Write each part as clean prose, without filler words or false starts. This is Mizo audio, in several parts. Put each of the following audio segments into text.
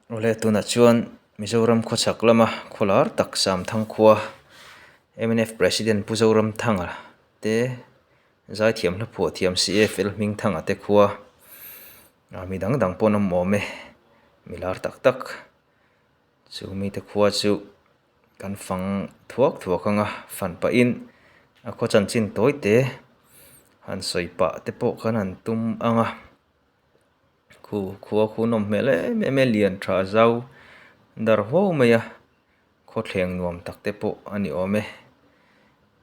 Awle tunah chuan Mizoram khawchhak lama khawlar tak Samthang khua mnf President Pu Zoramthanga te zaithiam hla phuah thiam CFL Hmingthanga te khua ah mi dang dang pawh an awm awm e milar tak tak chu mite khua chu kan fang thuak thuak ang a fan pahin a khaw chanchin tawi te han sawi pah te pawh khan an tum ang a. Khu khua khu nawm hmel em em e lian tha zau dar huau mai a khawthleng nuam tak te pawh a ni awm e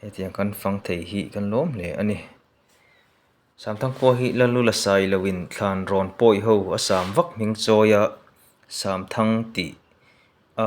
hetiang kan fang thei hi kan lawm hle a ni Samthang khua hi Lalula sai lo in thlan rawn pawi ho a sam vak hming chawi a Samthang tih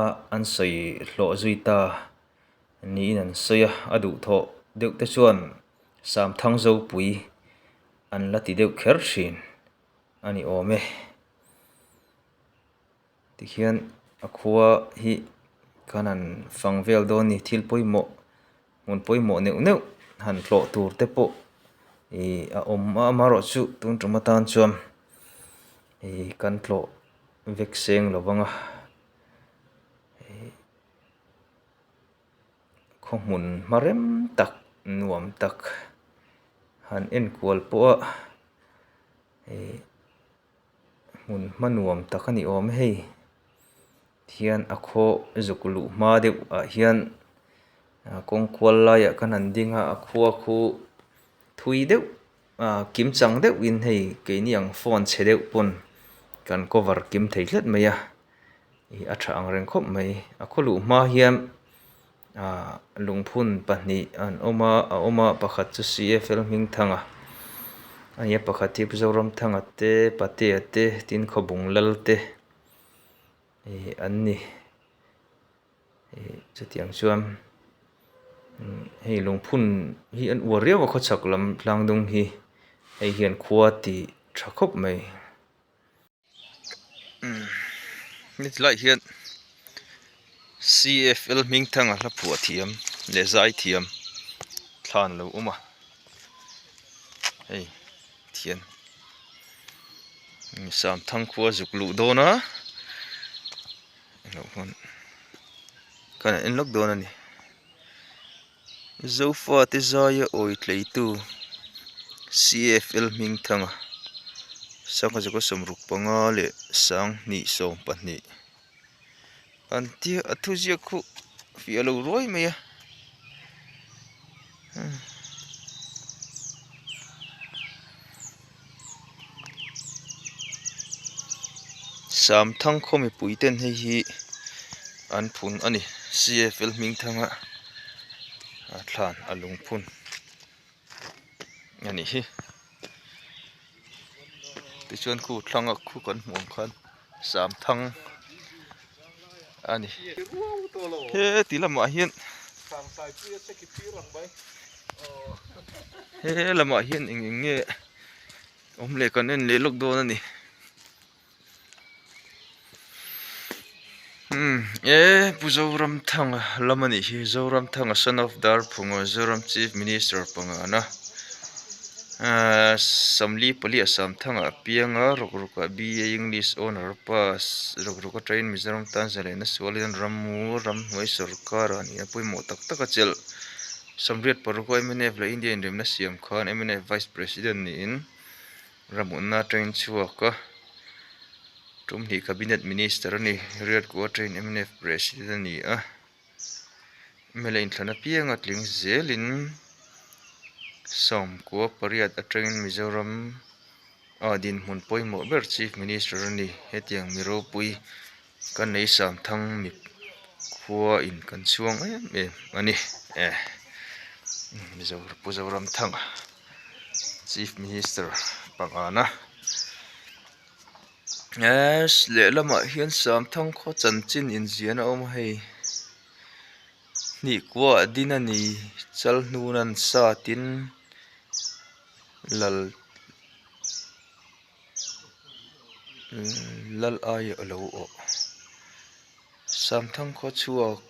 a an sawi hlawh zui ta niin an sawi a a duhthawh deuh te chuan Samthang Zopui an la ti deuh kher thin a ni awm e. Tikhian a khua hi khan han fang vel dawn a ni thil pawimawh hmun pawimawh neuh neuh han tlawh tur te pawh ih a awm a amaherawhchu tun tum atan chuan ih kan tlawh vek seng lo vang a ih Khaw hmun hma rem tak nuam tak han enkual pawh a ih hmun hma nuam tak a ni awm e hei tihian a khaw zuk luh hma deuh ah hian kawng kual laiah khan an ding a a khua khu thui deuh ah kim chang deuhin hei keini ang phone chhe deuh pawn kan cover kim thei tlat mai a. Ih a tha ang reng khawp mai a khaw luh hma hian ah lungphun pahnih an awm a a awm a pakhat chu CFL Hmingthanga a ni a pakhat hi Zoramthanga te Patea te tin Khawbung lal te ih an ni ih chutiang chuan hei lungphun hi an uar riau a khawchhak lam tlangdung hi hei hian khua tih tha khawp mai. Hetilaiah hian CFL Hmingthanga hla phuah thiam leh zai thiam thlan a lo awm a hei thian Samthang khua zuk luh dawn a englo pawn khan an en lawk dawn a ni Zofate zaia awi tleitu CFL Hmingthanga sangha zakua sawmruk panga leh sanghnih sawm pahnih an tia a thuziak khu fiah lo ruai mai a. Samthang khaw mipui ten hei hi an phun a ni CFL Hmingthanga a thlan a lungphun a nih hi tichuan khu thlanga khu kan hmuh ang khan Samthang a ni he ti lamah hian he lamah hian eng eng nge awm leh kan en leh lawk dawn a ni umm e Pu Zoramthanga lam a nih hi Zoramthanga son of Darphunga Zoram chief minister pangana ahh sawmli pali a Samthanga a piang a rawk rawk ah B_A English honour pass rawk rawk atangin Mizoram tan zalehna sualin rammu ramhnuai sawrkar ah nia pawimawh tak tak a chelh sawmriat paruk a mnf leh India inremna siam khan mnf vice president niin ramutna atangin chhuak a tumhnih cabinet minister a ni riat kua atangin mnf president a ni a. Mla inthlan apiang a tling zelin sawmkua pariat atangin Mizoram ah dinhmun pawimawh ber Chief Minister a ni. Hetiang mi ropui kan nei Samthang mi khua in kan chhuang em em a ni. Eh Mizoram Pu Zoramthanga Chief Minister pangana. Lehlamah hian Samthang khaw chanchin inziahna a awm a hei hnih kuah din a ni chal hnun an sat in lal lal aia a lo awh Samthang khaw chhuak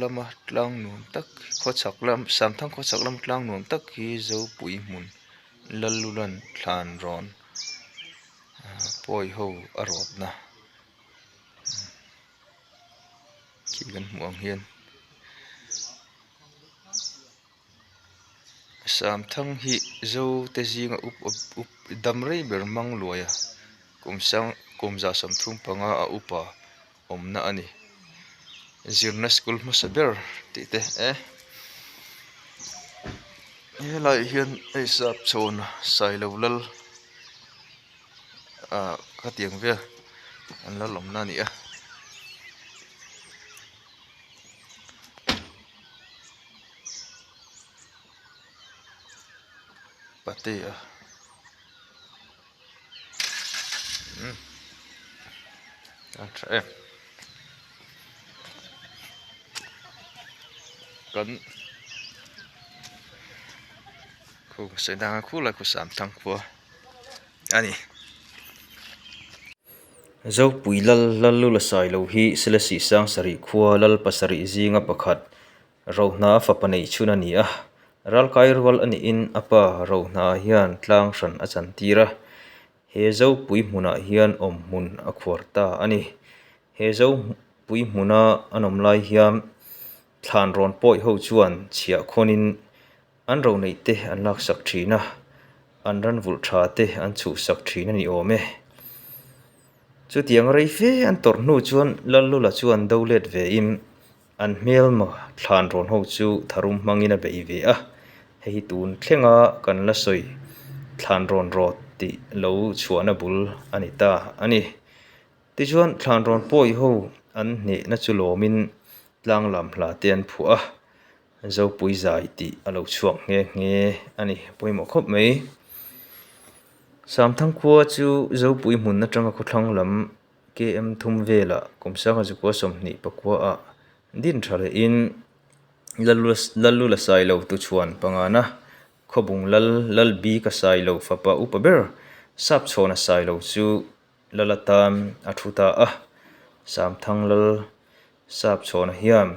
lama tlang nuam tak khawchhak lam Samthang khawchhak lama tlang nuam tak hi Zopui hmun Lallulan thlan rawn pawi ho a rawtna. Hei kan hmuh ang hian Samthang hi Zote zinga up up dam rei ber hmang luai a kum sang kum za 35 a upa awmna a ni. Zirna school hmasa ber tih te e helaiah hian hei sap chhawn Sailo lal ah khatiang vel an lal awmna a ni a. Patea umm a tha em kan khu sawi dang a khu lai khu Samthang khua a ni. Zopui lal Lallula Sailo hi Selesih Sangsarih khua lal pasarih zinga pakhat Rohna fapa neih chhun a ni a, ralkai rual a niin a pa Rohna hian tlang hran a chantir a, he Zopui hmunah hian awm hmun a khuar ta a ni. He Zopui hmuna an awm lai hian thlan rawn pawi ho chuan chhiah khawnin An ro neih te an laksak thin a, an ran vulh tha te an chhuhsak thin a ni awm e. Chutiang rei fe an tawrh hnu chuan Lallula chuan do let ve in an hmelma thlan rawn ho chu tharum hmangin a bei ve a, hei hi tun thlenga kan la sawi thlan rawn rawt tih lo chhuahna bul a ni ta a ni. Tichuan thlan rawn pawi ho an hnehna chu lawmin tlang lam hla te an phuah a. Zopui zai tih a lo chhuak nghe nghe a ni pawimawh khawp mai. Samthang khua chu Zopui hmun atanga khawthlang lam KM thum velah kum sangha zukua 24 ah din tha lehin Lallula Sailo tuchhuan pangana Khawbung Lal Lalbika Sailo fapa upa ber Sapchhawna Sailo chu Lal atan a thu ta a, Samthang Lal Sapchhawna hian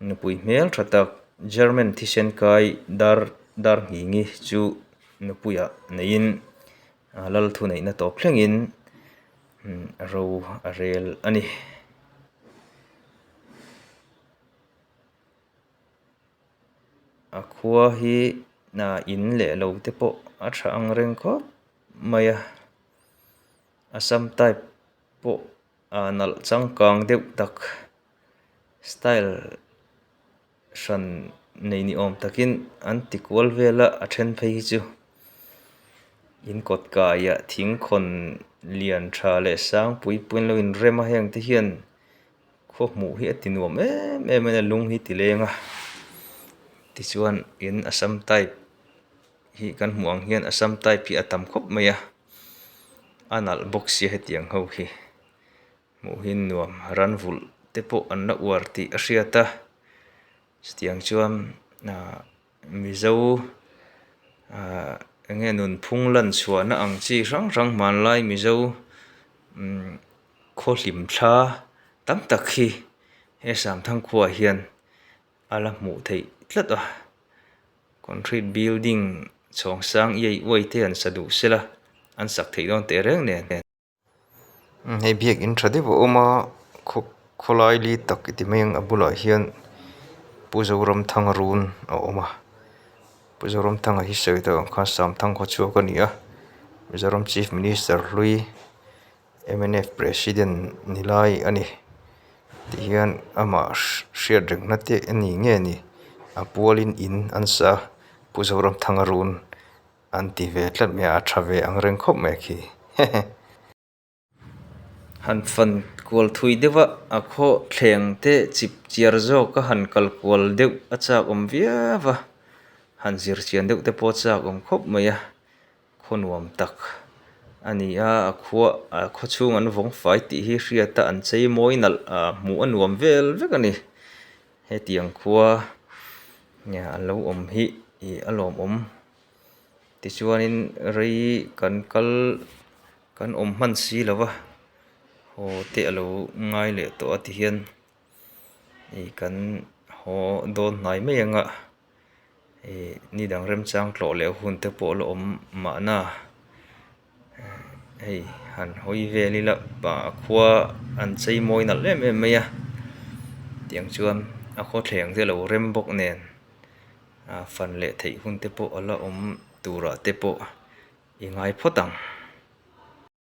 nupui hmel tha tak German thisen kai dar dar nghingi chu nupuiah neiin Lal thuneihna tawp thlengin ro a rel a ni. A khua hi in leh lo te pawh a tha ang reng khawp mai a, Assam type pawh ah nalh changkang deuh tak style hran nei ni awm takin an ti kual vel a a then phei hi chu in kawt kaiah thing khawn lian tha leh sang pui pui an lo inrem a heng te hian khaw hmuh hi a ti nuam em em a lung hi ti leng a tichuan in assam type hi kan hmuh ang hian assam type hi a tam khawp mai a. A nalh bawk sia hetiang ho hi hmuh hi nuam ran vulh te pawh an la uar tih a hriat a chutiang chuan ahh mizo ahh eng nge nunphung lan chhuahna ang chi hrang hrang hmanlai mizo umm khaw hlim thla tam tak hi he Samthang khuaah hian a la hmuh theih tlat a. Concrete building chhawng sang iai uai te an sa duh sela an sak theih dawn teh reng nen. Hei biakin tha deuh a awm a khaw khawlai li tak i ti mai ang a bulah hian Pu Zoramthanga run a awm a Pu Zoramthanga hi sawi tawh ang khan Samthang khaw chhuak a ni a Mizoram Chief Minister hlui mnf President ni lai a ni tihian amah hriat rengna te a ni nge ni a pualin in an sa a Pu Zoramthanga run an ti ve tlat mai a a tha ve ang reng khawp mai khi hehe. Han fan kual thui deuh a a khaw thleng te chip chiar zawk a han kal kual deuh a chak awm viau a han zir chian deuh te pawh a chak awm khawp mai a. Khaw nuam tak a ni a a khua a khaw chhung an vawng fai tih hi hriat a an chei mawi nalh ah hmuh a nuam vel vek a ni hetiang khua nge an lo awm hi ih a lawmawm tichuanin rei kan kal kan awm hman si lo va haw te a lo ngai leh tawh a tihian ih kan haw dawn hnai mai ang a. Ih ni dang remchang tlawh leh hun te pawh la awm mahna hei han hawi vel ila a khua an chei mawi nalh em em mai a. Tiang chuan a khawthleng te lo rem bawk nen ah fan leh theih hun te pawh a la awm turah te pawh i ngai phawt ang.